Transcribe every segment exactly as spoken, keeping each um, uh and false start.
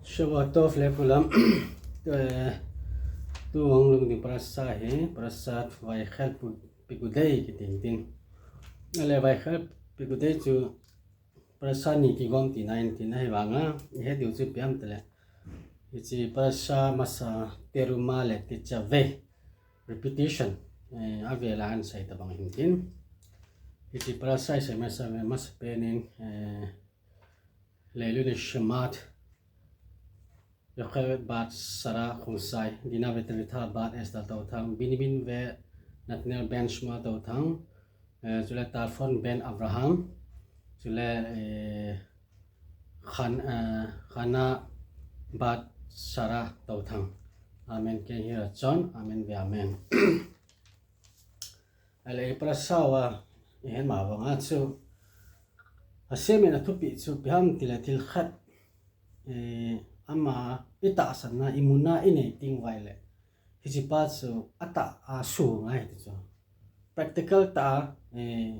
Shavua tov le kulam. Eh, tu hung lhung ding parasha hi, Parashat Vayakhel Pu-, Pekudei kiti tin. Ale Vayakhel Pekudei chu parasha ni kigom tina ahin tin, ahivanga, ihe diu chu ipi ham itile, hiche parasha masa Terumah le Tetzaveh, repetition, eh, avel a ahin sei tabang ahin tin. Hiche parasha isei masa, masapen in, eh, Leilui Nishmat Yocheved bat Sarah Khonsai, Dina Vetelitha bat Esther Touthang, Binyamin ve Nathaniel ben Shmuel Touthang, eh, chule Talfon ben Abraham, chule, eh, Khan-, eh, Khana bat Sarah Touthang. Amen. Ken hi ra chon, amen ve amen. Ale parasha a, ihet ma banga chu, Hashem in athupeh chu ipi ham itile thil khat, eh, ama itahsanna, emunah inei teng uva ahile, hiche pa chu atah a suh ngai ti chu. Practical tah a, eh,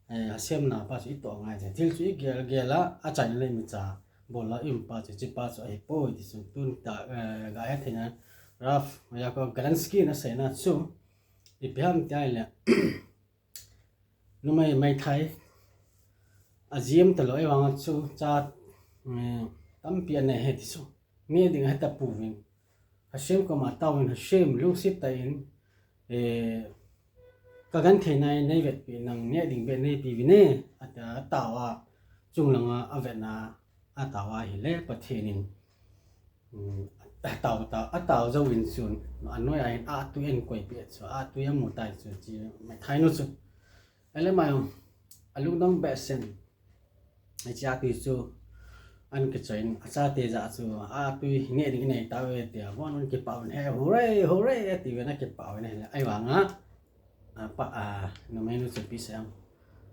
eh, Hashem na pa chu itoh ngai ti. Thil chu igel gel a, achaina le imacha bol a i-um pa chu, hiche pa chu ahipoi ti chu. Tun ta, eh, ga het theina Rav Yaakov Galinsky in aseina chu, ipi ham itile, numei meithai ajiem talou, ahivanga chu cha, eh, tampi anei e ti chu. Neh ding ahe tapouvin. Hashem koma ataovin, Hashem lungset tah in, eh, ka genthei nai neivetpi, nang neh ding beh neipeuvin e, ati a, atao a, chunglanga avetna, atao a ahile Pathen in, um, atao, atao, atao jouvin chun, anoi a hin ahtui ahin koipeh chu, ahtui amu tai chu, hiche meithai nu chu. Ale mai, alungdong behseh in, hiche ahtui chu ahin kichoi in, achate jah chu, ahtui neh ding inei tauve tia, von von kipah uvin, he, hooray, hooray, atiuvin akipah uvin ahile, ahivanga, a, pa, a, numei nu chu ipi asei ham.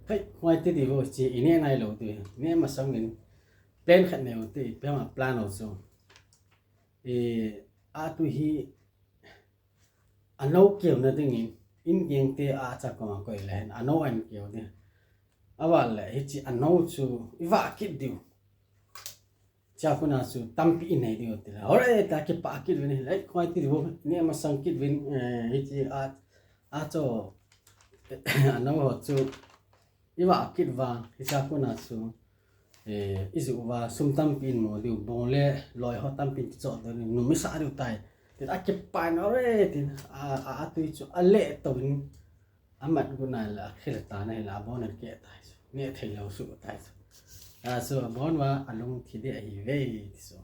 Hei, hoi ti diu, hiche ineh nailou ti, neh masang in, plan khat nei u ti, ipi ham a plan u chu. E, ahtui hi, anou keuna dingin, in keng te a cha koma koi le hen, anou ahin keu ding. Aval le, hiche anou chu ivah kit diu. Hiche a kona chu tampi inei diu tile, hooray tia kipah kit uvin ahile, hoi ti diu, neh masang kit uvin, eh, hiche a, a cho, anou ho chu ivah kit uva, hiche a kona chu, eh, ijuh uva, sum tampi in mo diu, bong le loi ho tampi in kichoh diu, numei sa diu tai. Tin akipah in, hooray, tin a, a, ahtui chu aleh touvin, amat gu nai le akhel tan ahile, abon ahin keh tai chu. Neh thei lou suh tai chu. A chu abon uva alung thi ding ahiuve ti chu.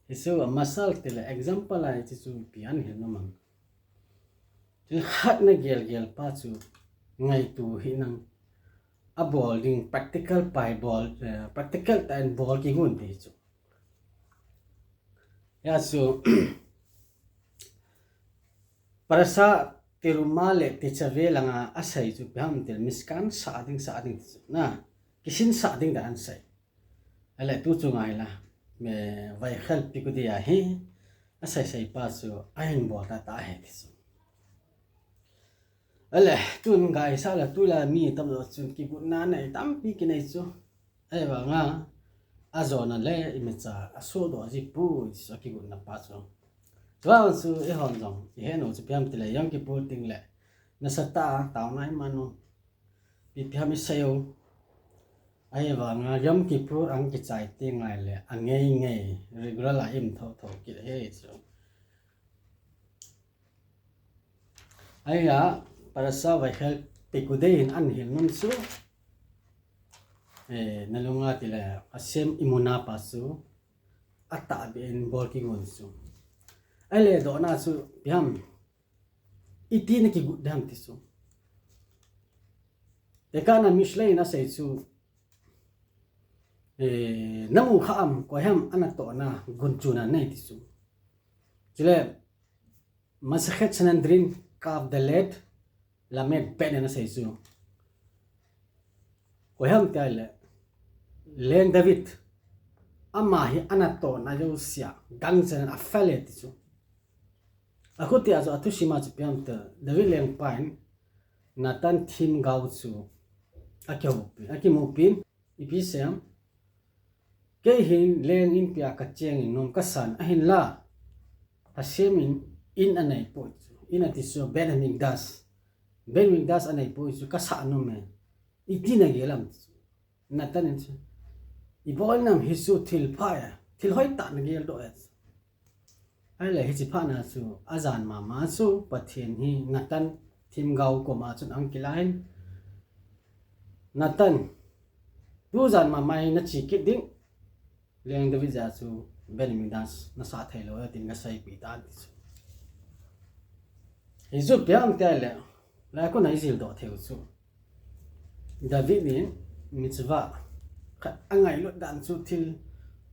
Hichu a masal tile example a hiche chu ipi ahin hil nom ham. Thil khat na gel gel pa chu ngaito hih in, abol ding practical pa hi bol, eh, practical tah in bol kigon ti chu. Hia chu, Parasha Terumah le Tetzaveh langa asei chu ipi ham itile Mishkan sah ding, sah ding ti chu. Na, kisin sah ding dan asei. Ale tu chu ngai la, me Vayakhel Pekudei a hi, asei sei pa chu, ahin bol tah tah ahi ti chu. Ale, tun ngai sa le, tulai mi tamjo chun kigotna nei tampi kinei chu. Ahivanga, ajona le imacha asohdoh ji poi ti chu kigotna pa chu. Chuvang chu eihon jong, ihe nom chu ipi ham itile, Yom Kippur teng le, nasatah a taona iman u. Ipi ham isei u. Ahivanga Yom Kippur ahung kichai teng ngai le, angei ngei, regular a i-um thotho kit ahi chu. Ahia, Parasha Vayakhel Pekudei in ahin hil nom chu, eh, nalunga tile, Hashem emunah pa chu, atahbeh in bol kigon chu. Ahile dohna chu, ipi ham, iti na kigot ding ham ti chu. Tekahna Mishle in asei chu, eh, namu kha am, koi ham anatohna gunchuna nei ti chu. Chule, Masechet Sanhedrin Kaf Dalet Lamed Bet in asei chu. Koi ham itile, Leng David, ama hi anatohna jousea, gangchan in afel e ti chu. Akhutia chu athusim a chu ipi ham itile, David lengpa in Natan themgao chu akihoupi, akimupin, ipi asei ham. Kei hin leng inpi a kacheng in nom kasan ahinla, Hashem in in anei poi chu, in ati chu Beit Hamikdash, Beit Hamikdash anei poi chu kasah nom e, iti nagel am? Natan in chu, ibol nam hi chu thil pha e, thil hoitah nagel doh e. Ahile hiche phatna chu ajan mama chu Pathen hi Natan themgao koma chun ahung kilah in, Natan, tujan mama hi nache kit ding, leng David jeh a chu Beit Hamikdash nasah thei lou e tin kaseipeh tan, ti chu. Hichu ipi ham itile, lai a kona ijil doh thei u chu, David in mitzvah khat angailut dan chu, thil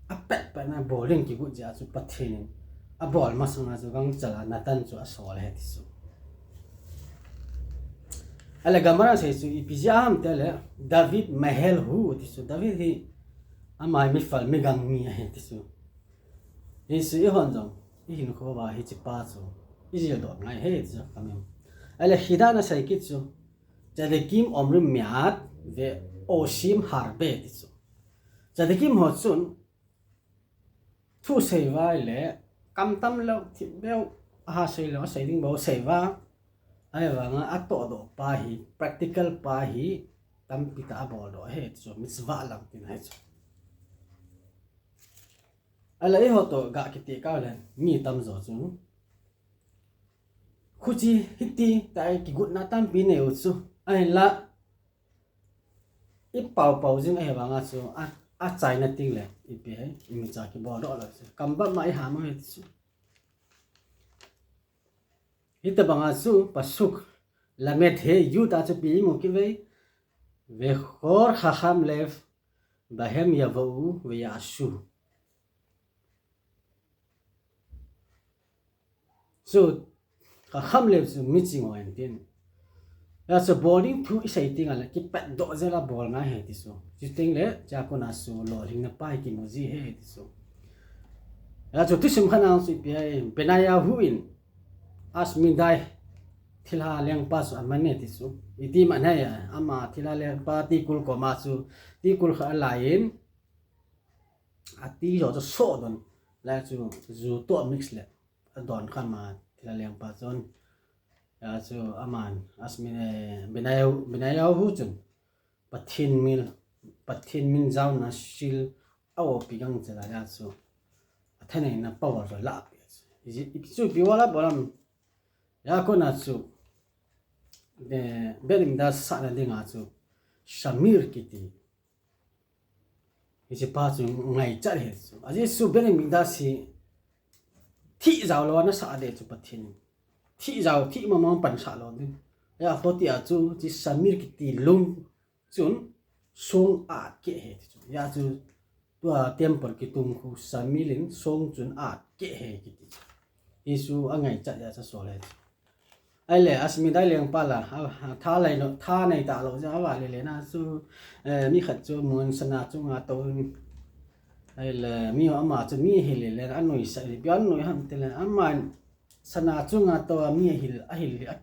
apetpet na bol ding kigot jeh a chu Pathen in abol masang a chu gangchal a Natan chu asol ahi, ti chu. Ahile Gemara sei chu ipi jeh ham itile, David mahel hu, ti chu. David hi ama hi mifal migang mi ahi, ti chu. Hichu eihon jong ihinkho uva hiche pa chu ijil doh ngai ahi, ti chu kamin. Ahile חיד"א in asei kit chu, צדיקים אומרים מעט ועושים הרבה, ti chu. Tzadikim ho chun thu asei uva ahile, kam tam lou, thip beu, aha sei lou, asei ding bou asei uva, ahivanga atohdoh pa hi, practical pa hi tampi tah abol doh ahi, ti chu, mitzvah lam tina hi chu. Ahile eiho toh ga kiti kah le mi tamjo chu, khuche hiti tah a kigotna tampi nei u chu, ahinla ipaopao jing ahivanga chu, a, achaina tengle ipi ham, imacha kibol doh lou chu, kam bap ma iham u ahi, ti chu. Hitobanga chu פסוק ל"ה י"ה a chu ipi imu kit uve, וכל חכם לב בהם יבואו ויעשו. Chu חכם לב chu miching ho ahi tin, hijeh chun bol ding thu isei tengle kipatdoh jeh a bol ngai ahi, ti chu. Chuteng le chua kona chu lolhingna pa hi kimu ji ahi, ti chu. Hijeh chun thusim khat na chu ipi ham, Benayahu in Ashmedai thilha lengpa chu aman e, ti chu. Iti man ham, ama thilha lengpa tikul koma chu, tikul khat alai in, atijo chu soh don, lai chu ju toh mix le adon kha ama thilha lengpa chun. Hijeh chun aman Ashmi, eh, Benayahu, Benayahu chun Pathen min, Pathen min jaona seal a-opi gangchal a, hijeh chun athaneina power chu alahpeh chu. Hichu ipi uva la bol ham, hijeh a kona chu, eh, Beit Hamikdash sahna dinga chu Shamir kiti hiche pa chu ngaichat ahi chu. Ajeh chu Beit Hamikdash hi thih jao lou a nasah ding chu Pathen in, thih jao, thih mama pansah lou ding. Hijeh a khutia chu hiche Shamir kiti lung chun song atkeh ahi, ti chu. Hijeh a chu tua temple kitung khu Shamir in song chun atkeh ahi, kiti chu. Hichu angaichat jeh a chu asol ahi chu. Ahile Ashmedai lengpa la, a, a, tha lei lou, tha nei talou jeh a, ava le le na chu, eh, mi khat chu mun sana chunga tou in, ahile mi ama chu mi ahil le le, anuisat, ipi anuisat ham itile, aman sana chunga tou a mi ahil, ahil, a,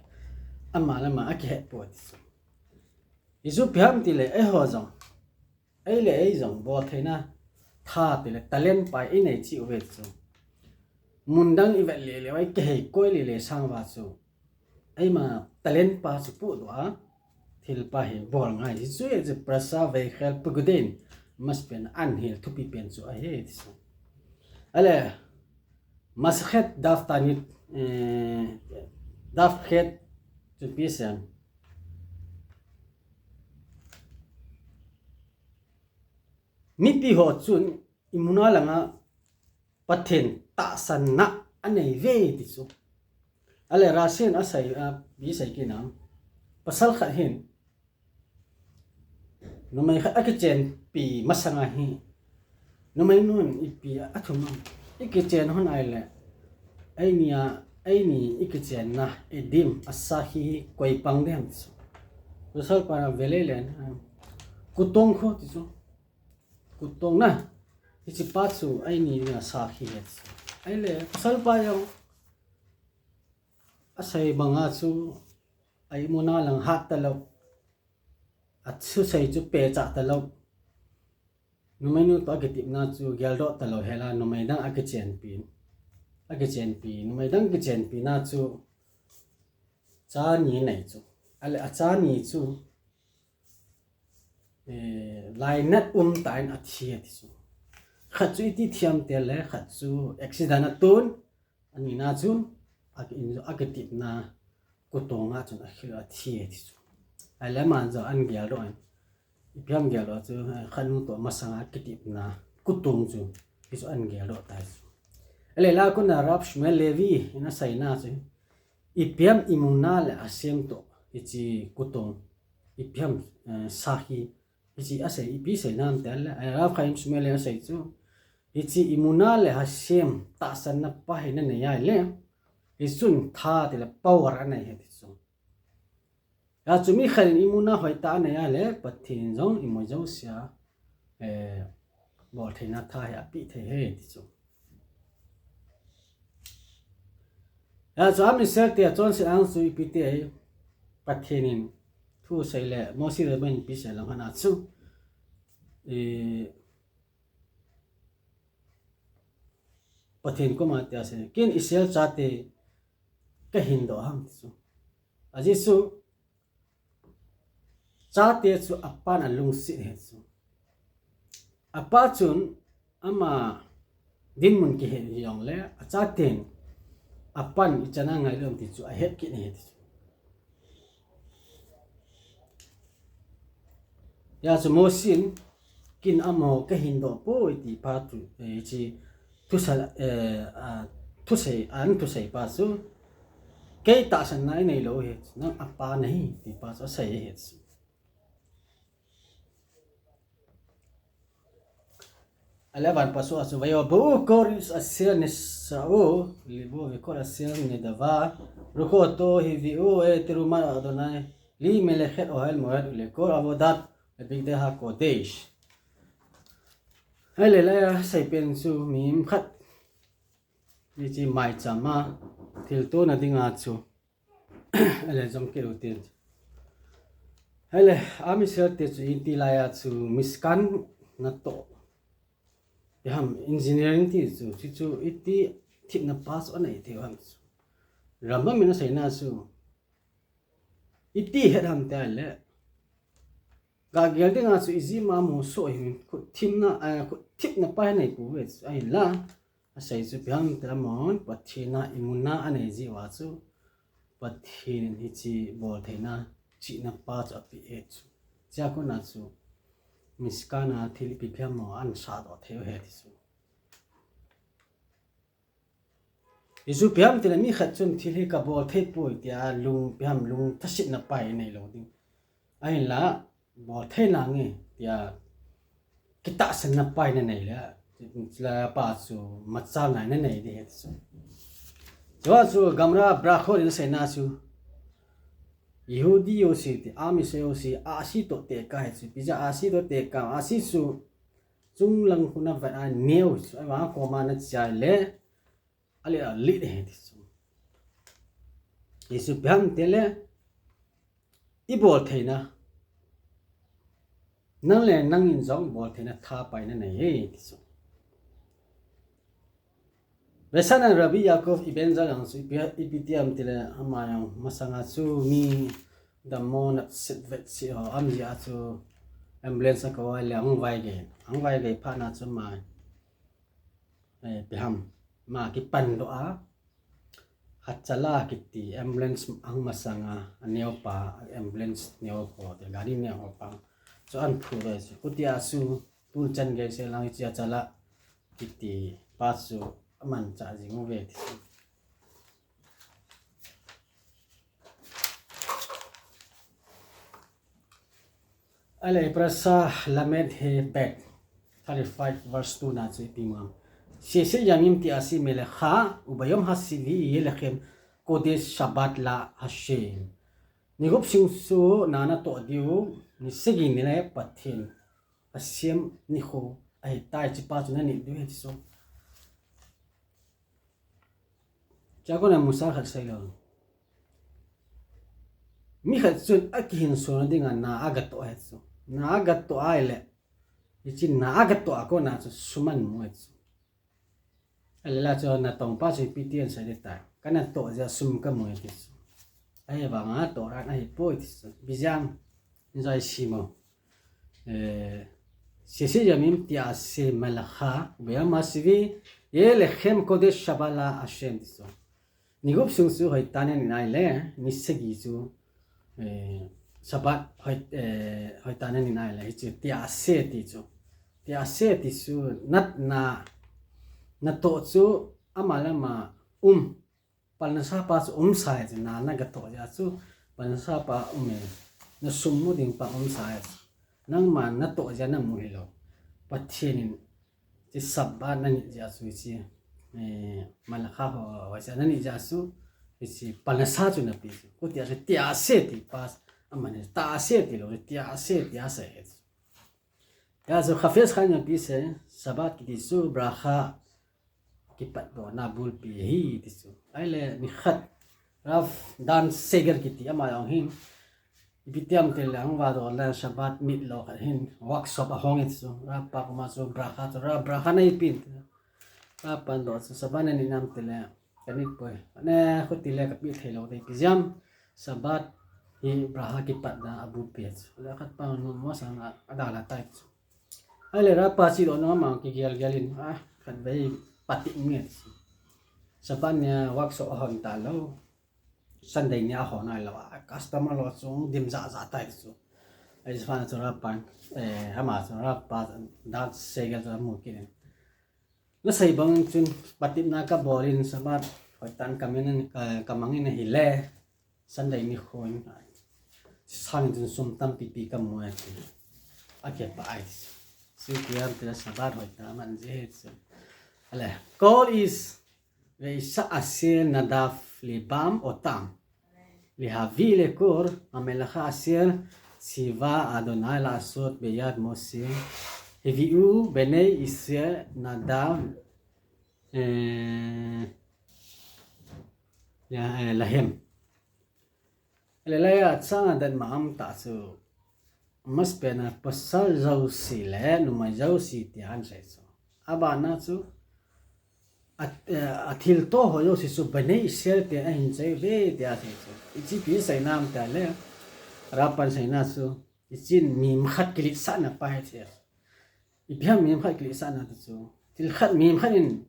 ama le ama akihet poi, ti chu. Hichu ipi ham itile, eiho jong, ei le ei jong bol theina tha tile talent pa inei cheh uve chu. Mun dang ivet le le uva ikihei koi le le sang uva chu, eima talent pa chu pohdoh a, thil pa hi bol ngai. Hichu e chu פרשה ויחל פקודי in, masapen a ahil thupi pen chu ahi, ti chu. Ahile Masechet Daf Ta'anit, eh, Daf Chet chu ipi asei em? Mipi ho chun emunah langa Pathen tahsanna anei uve, ti chu. Ahile Rashi in asei, a, ipi asei kit em? Pasal khat hin numei khat akichenpi masanga hi, numei nun ipi athum am? Ikichen hon ahile, eini a, eini ikichenna edim, asakhi hi koi pang ding ham, ti chu. Pasal pa in ave le le, a, kutong khu, ti chu. Kutong na, hiche pa chu eini a sakhi ahi, ti chu. Ahile pasal pa jong asei banga chu, a emunah lang hat talou, athusei chu pehcha talou, Numeinu toh akitepna chu geldoh talou hela, numei dang akichenpi. Akichenpi, numei dang kichenpina chu cha ni nei chu. Ale acha ni chu, eh, lainat umtah in athi ati chu. Khat chu iti thi ham tile, khat chu accident a tun, anina chun, aki-, akitepna kutong a chun akhil athi ati chu. Ale aman jong ahin geldoh in. Ipi ham geldoh chu, eh, khat nu toh masanga akitepna kutong chu, hichu ahin geldoh tai chu. Ale la kona Rav Shmuel Levy in aseina chu, ipi ham emunah le Hashem toh, hiche kutong, ipi ham, eh, sahi, hiche asei, ipi seina ham tile, eh, Rav Chaim Shmuel Levy in asei chu, hiche emunah le Hashem tahsanna pa hi nanei a le, hichun tha tile power anei ahi ti chu. Hijeh chun mi khat in emunah hoitah anei a le, Pathen in jong imajousea, eh, boltheina tha hi apeh thei ahi ti chu. Hijeh chun Am Israel te achonset a chu ipi ti ahi, Pathen in thu asei le, Mose le Aaron in ipi asei lang hana chu, eh, Pathen koma tia asei, ken Israel chate kahin doh ham ti chu. Ajeh chu, chate chu apan alungset ahi chu. Apa chun ama dinmun kihe jongle, achaten apan ichan a ngailou ham ti chu ahet kit ahi ti chu. Hijeh chun Mose in ken amaho kahin doh poi ti pa chu, eh, hiche thusei, eh, a, thusei, ahin thusei pa chu, kei tahsanna inei lou ahi, nang apa nahi ti pa chu asei ahi chu. Ale aban pa chu, ויבואו כל איש אשר נשאה לבו וכל אשר נדבה רוחו אותו הביאו את תרומת אדוני לי מלאכת אוהל מועד ולכל עבודת בגדי הקודש. Ale la asei pen chu, mi khat, hiche maicham a thil tona dinga chu, ale jong keu tin. Ale, Am Israel te chu iti laiya chu Mishkan natoh, ipi ham, engineering ti chu, chu, chu iti thepna pa chu anei thei u ham chu. Rambam in aseina chu, iti het ham tile, gagel dinga chu ijeh ma mu so hi, khut thepna, eh, khut thepna pa hi nei pouve chu, ahinla, asei chu ipi ham tile, amahon Pathen a emunah anei jeh uva chu, Pathen in hiche boltheina chihna pa chu apeh ahi chu. Chua kona chu, Mishkan a thil ipi ipi ham ahin sahdoh thei u ahi ti chu. Hichu ipi ham tile, mi khat chun thil hi kabol thei poi tia lung, ipi ham, lung thasetna pa hi nei lou ding. Ahinla, bolthei nange tia kitahsanna pa hi nanei le, chule apa chu machalna hi nanei ding ahi ti chu. Chua chu Gemara Berachot in aseina chu, Yehudi jouse ti, Am Israel jouse, ahsi toh tekah ahi chu, ipi jeh a ahsi toh tekah, ahsi chu chunglang khu navet a neo chu, ahivang a koma nache le, ale, ale ahi ti chu. Hichu ipi ham tile, iboltheina, nang le nang in jong boltheina tha pa hi nanei e ti chu. Vesan Rabbi Yaakov Ibn Zar jong chu ipi, ipi ti ham tile, ama jong masanga chu mi dammo natset vetset ho um jeh a chu ambulance akou a le ahung vaigei, ahung vaigei phat na chu ama, eh, ipi ham, ama kipan doh a, Hatzalah kiti ambulance ahung masanga, aneopa, ambulance neo ho, te gari neo ho pa chu ahin phu doh chu. Khutia chu, tun chan gei se lang hiche Hatzalah kiti pa chu amanchah jing uve ti chu. Ale, Parashat Lamed He Bet, thirty-five verse two na chu ipi ham. ששת ימים תעשו מלאכה, וביום השביעי יהיה לכם קודש שבת לה' Ni gup sung chu na natoh diu, ni sagi ni le Pathen asem nikho ahitai, hiche pa chu nanit diu ahi ti chu. Chua kona musar khat sei leu. Mi khat chun akihinsona dinga na agatoh ahi chu. Na agatoh ahile, Hiche na a katoh a kona chu sum amu e ti chu. Ahile la chu natong pa chu ipi ti asei ding tai. Kana toh jeh a sum kamu e ti chu. Ahivanga toh dan ahipoi ti chu. Bijang, enjoy simo. אה, ששת ימים תעשה מלאכה, וביום השביעי יהיה לכם קודש שבת להשם, ti chu. Ni gup sung chu hoitah in nei le, ni sagi chu, eh, Sabbath hoi, eh, hoitah in nei le, hichu תעשה ti chu. תעשה ti chu, natna, natoh chu, ama le ama um, פרנסה pa chu umsa e chu, na, na katoh jeh chu, פרנסה pa um e, na sum mu ding pa umsa e chu. Nangma natoh jeh namu hilou. Pathen in, hiche Sabbath nanit jeh chu hiche, eh, מלאכה ho, ho jeh nanit jeh chu, hiche פרנסה chu napeh chu. Chuti a chu תעשה ti pa, aman תעשה tilou, תעשה ti asei e chu. Hijeh a chu חפץ חיים in ipi asei, Sabbath kiti chu ברכה kipatdohna bulpi ahi ti chu. Ahile nikhat Rav Dan Segal kiti ama jong hin, ipi ti ham tile ahung vahdoh le Sabbath nit lou khat hin workshop ahong e ti chu. Rav pa koma chu ברכה chu, Rav, ברכה neipen ti. Rav pan doh chu, Sabbath nanit nam tile, kanit poi. Ane, chuti le kapeh thei lou ding, ipi jeh ham, Sabbath hi ברכה kipatna abulpi chu. Le khat pa nom mo sang a, adalha tai chu. Ahile Rav pa chedoh nom a kigel gel in, ah, khatvei patep nge ti chu. Sabbath nia workshop ahon talou. Sunday nia ahon nailou a, customer ho chu dimjah jah tai chu. Ahivang chu Rav pan, eh, ama chu Rav pa Dan Segal chu amu kit in. Nasei bang chun patepna kabol in Sabbath hoitah in kamang in, eh, kamang in ahile, Sunday nikho in, sang chun sum tampi pi kamu e ti. Akipah e ti. Chuti ham tile Sabbath hoitah aman jeh e ti chu. Ale, כל איש ואשה אשר נדב לבם אותם להביא לכל המלאכה אשר ציווה אדוני לעשות ביד משה, הביאו בני ישראל נדב, אה, לה-, אה, להם. Ahile la a chang a dan ma am ta chu, amasapen a pasal jouse le numei jouse tia asei chu. Abana chu, a, eh, athilto ho jouse chu בני ישראל tia ahin sei uve tia asei chu. Hiche ipi seina ham tile, Rav pan seina chu, hiche in mi khat kiletsahna pa ahi ti chu. Ipi ham mi khat kiletsahna ti chu. Thil khat mi khat in,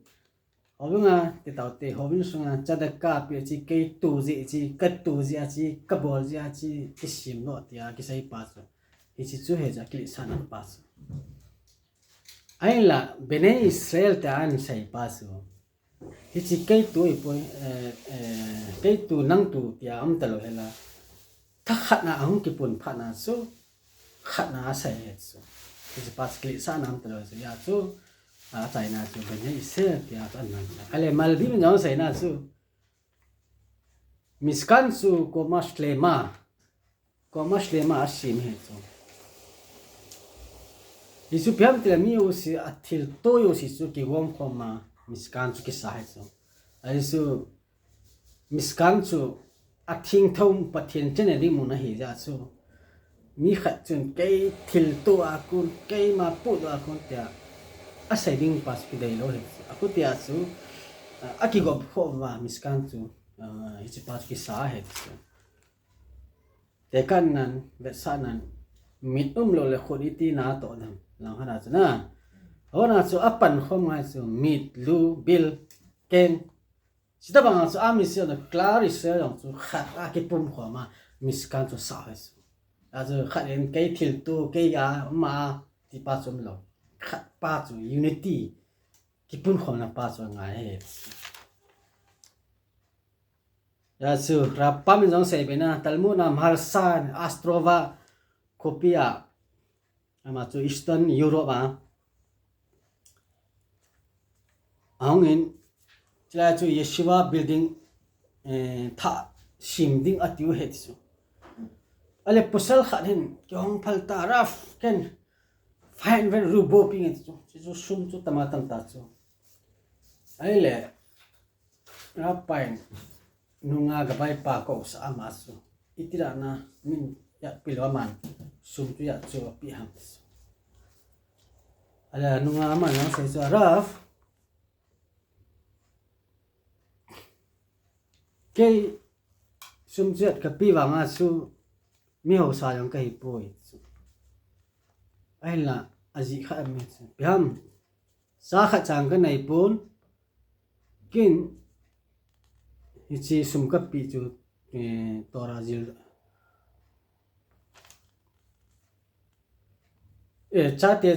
Houin a, ti tao te, houin sunga tzedakah pe chu, kei tou jeh chu, ka tou jeh chu, ka bol jeh chu, kisem lou tia kisei pa chu. Hiche chu hiche a kiletsahna pa chu. Ahinla, בני ישראל tia asei pa chu. Hiche kei tou ahipoi, eh, eh, kei tou nang tou tia um talou hela. Thakhat na ahung kipun phat na chu, khat na asei ahi chu. Hiche pa chu kiletsahna um talou chu, hijeh chu, achaina chu בני ישראל tia chu aman. Ale Malbim in jong aseina chu, משכן chu קומה שלמה, קומה שלמה asem ahi chu. Hichu ipi ham tile mi jouse, athilto jouse chu kigom khom a משכן chu kisa ahi chu. Ahi chu, משכן chu athengthou Pathen chena ding mun ahi jeh chu. Mi khat chun kei thilto a kon, keima pohdoh a kon tia asei ding pa chu kidei lou ahi chu. Achuti a chu, a, akigom khom uva משכן chu, a, hiche pa chu kisa ahi chu. Tekahnan, vetsahnan, mit umlou le khut iti natoh dem. Lang hana chu na. Hona chu apan khom ngai chu mit, lu, bil, keng. Chuti bang chu a משכן, כלל ישראל jong chu khat a kipum khom a משכן chu sa ahi chu. Achu khat in kei thilto, kei a, ama, ti pa chu umlou. Khat pa chu unity, kipun khomna pa chu angai ahi. Hijeh chu, Rav pa min jong seibe na, Talmud a Maharsha in Ostrova khopi a, ama chu Eastern Europe a. Ahung in, chulai chu yeshiva building, eh, thah sem ding atiu ahi ti chu. Ale pasal khat hin, kihong phal ta Rav ken five hundred ruble peh inge ti chu. Hichu sum chu tama tam ta chu. Ahile, Rav pa in, nunga gabaipa kousah ama chu. Iti dan a min jat pe lou aman, sum chu jat chu apeh ham ti chu. Ahile nunga aman asei chu, Rav, kei sum chet kape vanga chu mi hausa jong kahi poi chu. Ahinla ajeh khat aum e chu. Ipi ham, cha khat chang kanei pon, ken hiche sum kape chu, eh, Torah jil, eh, chate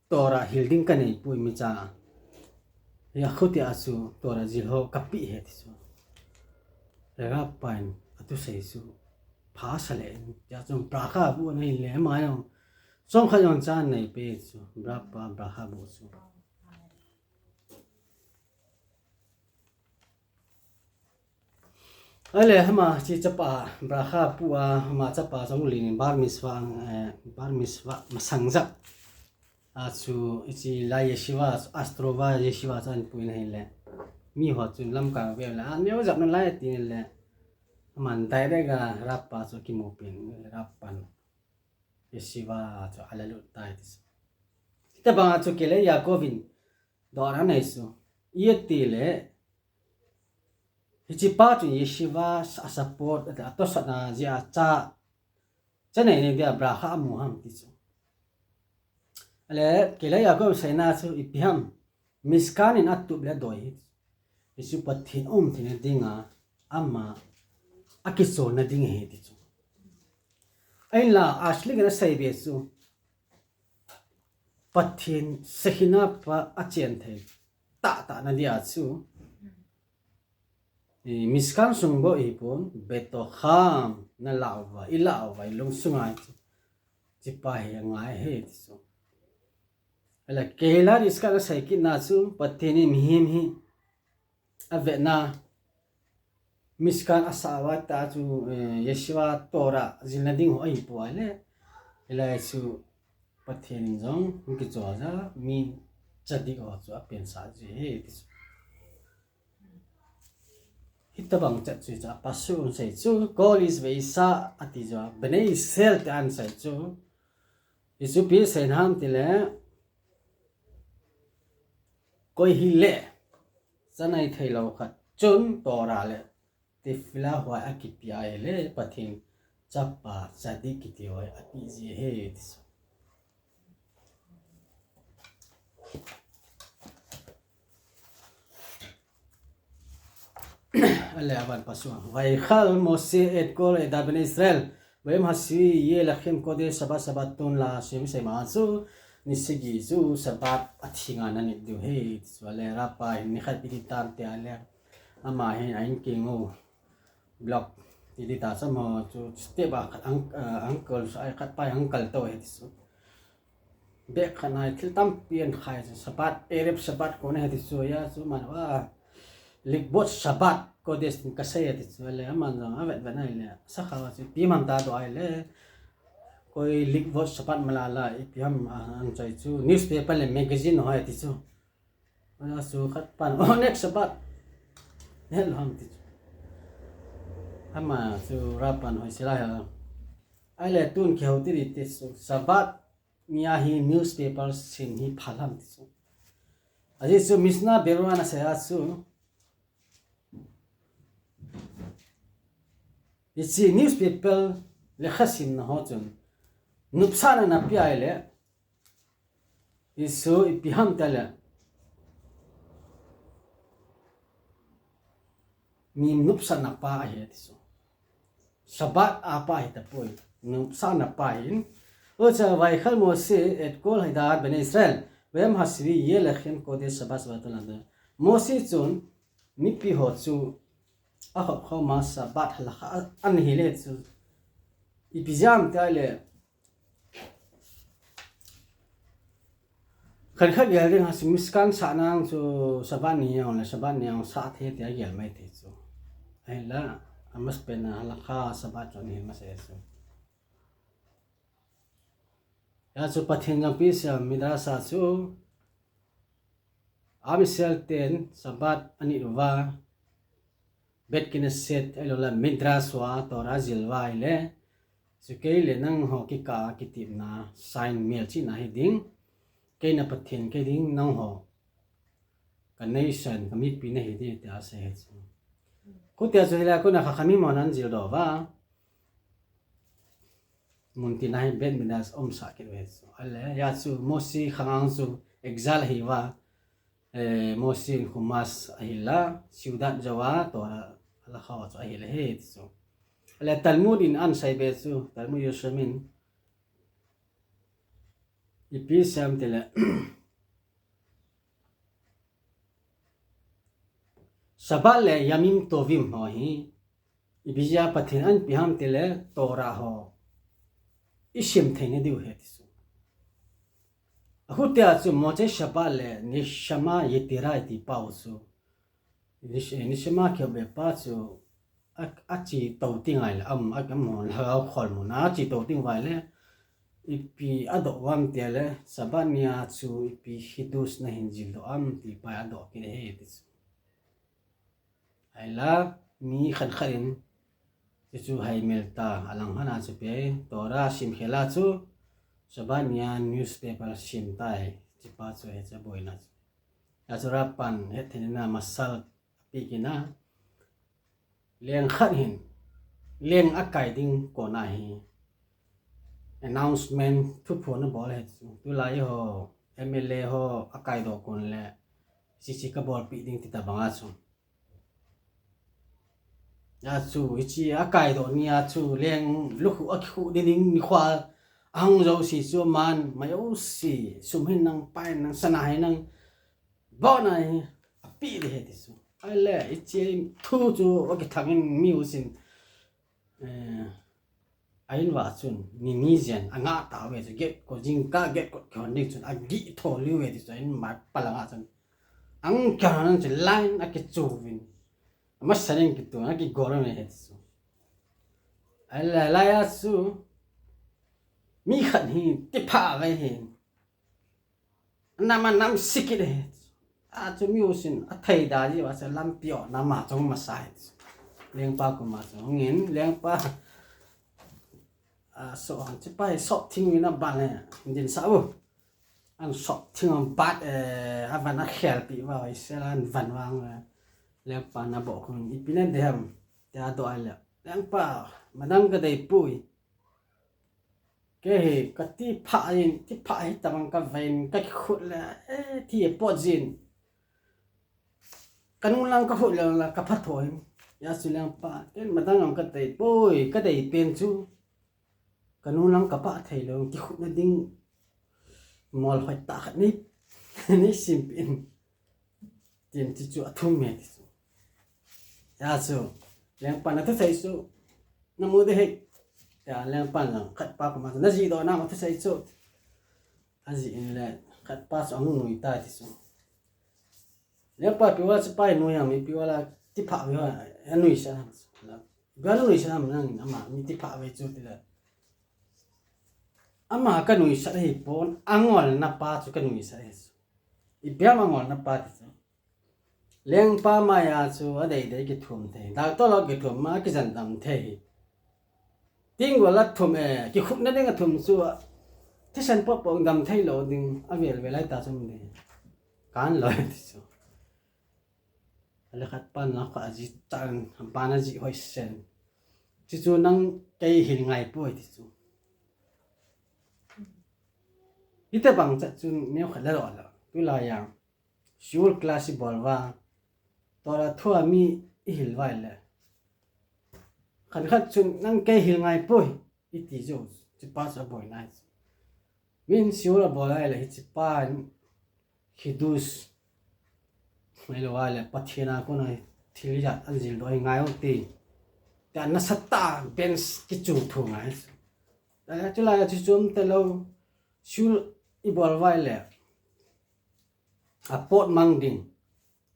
Torah hil ding kanei poi, mi cha. Hia khuti a chu Torah jil ho kape ahi ti chu. Rabbi in athusei chu phasa lheh in, tia chun bracha aboh in ahile, ama jong chomkhat jong cha anei peh chu, Rabbi bracha aboh chu. Ahile ama hiche chapa bracha apoh a, ama chapa jong len in bar mitzvah, eh, bar mitzvah masang jep a chu hiche lai yeshiva, Ostrova yeshiva chu ahin pui in ahile, miho chun lamkai a vet le, aneo jep nalai ati in ahile, aman direct a Rabbi chu akimu pen, Rabbi in yeshiva chu alalut tai ti chu. Hitobang a chu Kehillat Yaakov in dohna anei chu, iti le, hiche pa chun yeshiva asupport, atosatna jeh a cha, cha nei nei dia bracha amu ham ti chu. Ahile Kehillat Yaakov in aseina chu ipi ham, Mishkan in atup le adoi hi, hichu Pathen um theina dinga ama akicholna ding ahi ti chu. Ahinla Ashlik in asei be chu, Pathen Shekhinah pa achen thei tahtah na dia chu, eh, Mishkan sung bou ahipon, betocham, nalah uva, ilah uva, ilung sunga chu, hiche pa hi angai ahi ti chu. Ahile Kehillat Yitzchak in asei kitna chu, Pathen in mihem hi avetna, Mishkan asah uva tah chu, eh, yeshiva Torah jilna ding ho ahipoi le, hilai chu Pathen in jong hung kichol jeh a mi tzadik ho chu apensah ji ahi ti chu. Hitobang chet chu hiche pasuk in asei chu, Kol ish veisha ati jeh a, Bnei Israel tin asei chu. Hichu ipi asei ham ti le, koi hile, cha nei thei lou khat chun Torah le Tefillah huai akipe a ahile, Pathen chapa tzadik kiti ho hi apeh ji ahi ti chu. Ahile aban pasuk a, Vayichal Moshe et kol edat Bnei Israel, bayom hashavi'i yeh lachem kodesh Shabbat Shabbaton laHashem, asei ma chu, ni sagi chu Shabbat atheng a nanit diu ahi ti chu. Ahile Rabbi hin nikhat ipi ti tam ti ahile, ama hin a-in keng u, block ti ding ta chu, amaho chu step a khat ang, ah, uncle, sa khat pa hi uncle toh ahi ti chu. Bag khat a thil tampi ahin khai chu, Shabbat, Erev Shabbat kona ahi ti chu, hia chu aman va, Likvot Shabbat Kodesh tin kasei ahi ti chu, ahile aman jong avet vet ahile, sakha chu ipi ham tia adoh ahile, koi Likvot Shabbat malala, ipi ham, ah, ahin choi chu, newspaper le magazine ho ahi ti chu. Ahile chu khat pan, oh, next Shabbat. Neh lou ham ti chu. Ama chu Rabbi in hoisel a hi. Ahile tun kihou ti ding ti chu. Shabbat ni a hi newspaper sim hi phal ham ti chu. Ajeh chu Mishnah Berurah in asei a chu, hiche newspaper lekha simna ho chun nopsahna napeh ahile, hichu ipi ham tile, mi nopsahna pa ahi ti chu. Shabbat a pa ahi tapoi. Nopsahna pa ahin. Ocha Vayichal Moshe et kol edat Bnei Israel, bayom hashavi'i yeh lachem kodesh Shabbat Shabbaton laHashem. Moshe chun mipi ho chu akhop khom a Shabbat halakha a, ahin hil e chu. Ipi jeh ham tile, khat khat gel ding a chu Mishkan sahna chu Shabbat ni jong le Shabbat ni jong sah thei tia gel mai thei chu. Ahinla, amasapen a halakha Shabbat chu ahin hil masa e chu. Hia chu Pathen jong ipi asei ham, Midrash a chu, Am Israel ten Shabbat anit uva, Bet Knesset, ahilou le Midrash uva Torah jil uva ahile, chu kei le nangho kikah a kitepna sign melchihna hiding. Kei na Pathen kei ding nangho, ka nation, ka mipi nahi ding tia asei ahi chu. Khutia chu hilai a kona Chachamim hon ana jildoh uva, muntina hi Beit Midrash umsah kit uve chu. Ahile, hia chu Mose khangang chu exile ahi uva, eh, Mose in Chumash ahil a, Seudat jouva, Torah Halacha ho chu ahil ahi ti chu. Ahile Talmud in ana seibe chu, Talmud Yerushalmi in ipi asei em tile, Shabbat le Yamim Tovim ho hi, ipi jeh a Pathen in ana pe ham tile, Torah ho isim theina diu ahi ti chu. Akhutia chu Motzei Shabbat le Neshama Yetera iti pau chu, Nesh-, Neshama kihop be pa chu a, achetou ding ahile, am, a, amahon lhagao kholmun a achetou ding uva ahile, ipi adoh uvam tile, Shabbat nia chu ipi Chiddush nahin jildoh am ti pa adoh kit ahi ti chu. Ahinla, mi khat khat in, chuchu haimil ta, alang khat a chu ipi, Torah sim khel a chu, Shabbat nia newspaper sim tai, chupa chu hiche boina chu. Hia chu Rav pan hettheina mashal ape kit a, leng khat hin, leng akai ding kona hi announcement thuphon abol ahi chu. Tulai ho, M L A ho akaidoh kon le, hiche kabolpeh ding ti tabang a chu. Hia chu, hiche akaidoh nia chu, leng lukhuh akikhuh ding nikho a hung jouse chu aman, mai jouse, sum hinang, pai hinang, sana hinang, Bona hi, apeh ding ahi ti chu. Ahile, hiche thu chu akithang in mi jousen, eh, a in uva chun, ni ni jen, angah tauve chu, gate kot, jingkah gate kot kihon ding chun, agih tho liu ve ti chu, a in mai palang a chun. Ang kihon chun, line akichu uvin. Amasa in kitu, akigol uve ti chu. Ahile, lai a chu, mi khat hi, tipha ve hi. Nam a nam sikit e. A chu mi jousen athei da ji uva chu lampi o nam a chong masa e. Lengpa koma chu hungin lengpa, a, so han chu pai sop thing in aban le din sa u. An sop thing aban, eh, avan akhelpi uva, oi sel an van vang, eh, lengpa na bo khun ipi na de ham. Tia adoh ahile. Lengpa, madang kadei poi. Kei hi, kati pha in, ti pha hi tabang kavei in, kakikhut le, eh, thi apot jin. Kanung lang kahut le la kapha tho hin. Hia chu lengpa, ken madang ang kadei poi, kadei pen chu. Kanung lang kapha thei lou, kikhutna ding. Mol hoi tah khat nei, nei sim peh in. Tin ti chu athum e ti chu. Hia chu, lengpa na thusei chu, namu ding ahi. Tia lengpa na khatpa koma chu, najih doh nam athusei chu. Ajih in le, khatpa chu ahung nui tai ti chu. Lengpa ipi uva chu pai nui ham, ipi uva la tipha ve ho, anuisat ham. Ipi uva nanuisat ham nang, ama mi tipha ve chu ti le. Ama kanuisat ahipon, angolna pa chu kanuisat ahi chu. Ipi ham angolna pa ti chu. Lengpa maiya chu adei dei kithum thei. Doctor lo kithum ma kijen dam thei. Tingol a thum e, kikhupna ding a thum chu a, thisan popo dam thei lou ding, avel vel ahi ta chu um ding. Kan lou ti chu. Ale khat pan la kha ajih tan, pan ajih hoi sen. Chuchu nang kei hil ngai poi ti chu. Hiti bang chat chun neo khat la lo la. Tulai a. Shiur class ibol uva. Torah thu a mi ihil uva ahile. Khat khat chun nang kei hil ngai poi. Iti jou. Chupa chu aboi nai. Min shiur abol ahile hichepa in Chiddush. Ahilou ahile Pathen a kona thil ijat ana jildoh hi ngai u ti. Tia nasatah a bench kichu thu ngai. Ahile chulai a chu chom talou. Shiur ibol uva ahile. Apot mang ding.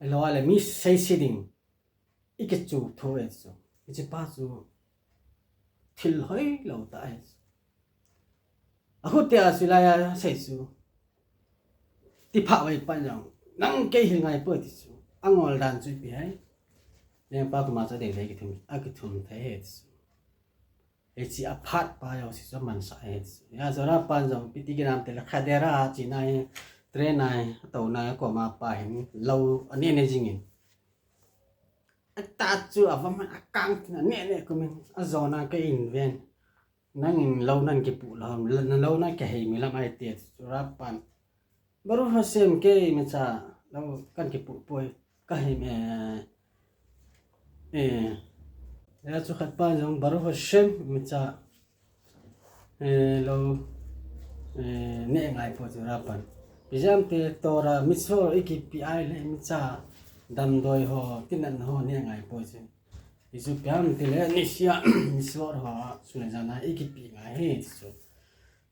Ahilou ahile mi seise ding. Ikichu thu e chu. Hichepa chu thil hoilou tah ahi chu. Ahutia chu lai a sei chu. Tipha vei pan jong. Nang kei hil ngai poi ti chu. Angol dan chu ipi ham. Lengpa koma chu adei dei kithum, akithum thei e ti chu. Hiche aphat pa jouse chu amansah ahi. Hijeh a chu Rabban jong ipi ti kinam tile Khedera a chena hi, train a hi, atouna hi, akoma pa hin lou aneh neh jingin. Atah chu avam in akang tin aneh neh kumin, ajona kei in ven. Nangin lou nahin kipuh lou ham, na lou nahin kihei mi lam ahi ti chu Rabban. Baruch Hashem, kei imacha lou kahin kipuh poi, kahei mi, eh, eh. Hijeh a chu khat pa jong Baruch Hashem, imacha, eh, lou, eh, neh ngai poi chu Rabban. Ipi jeh ham itile Torah mitzvot ikipeh a ahile imacha damdoi ho, tinatna ho neh ngai poi chu. Hichu ipi ham itile nisea mitzvot ho a sun le jan a ikipeh ngai ahi ti chu.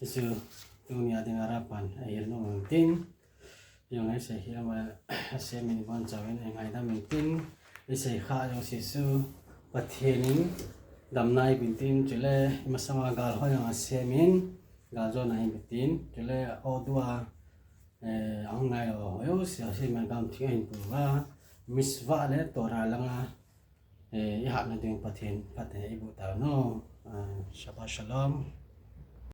Hichu tunia dinga Rabban ahil nom in tin. Jong isei hih lama Hashem in ibonchauvin eingaidam in tin. Isei khah jouse chu Pathen in damna eipe in tin. Chule imasanga gal ho jong Hashem in galjona eipe in tin. Chule audio a, eh, ahung ngai ho jouse Hashem in gam theng ahin pe uva, mitzvah le Torah langa, eh, ihatna ding Pathen phatthei eiboh tauvin. Ah, Shabbat Shalom.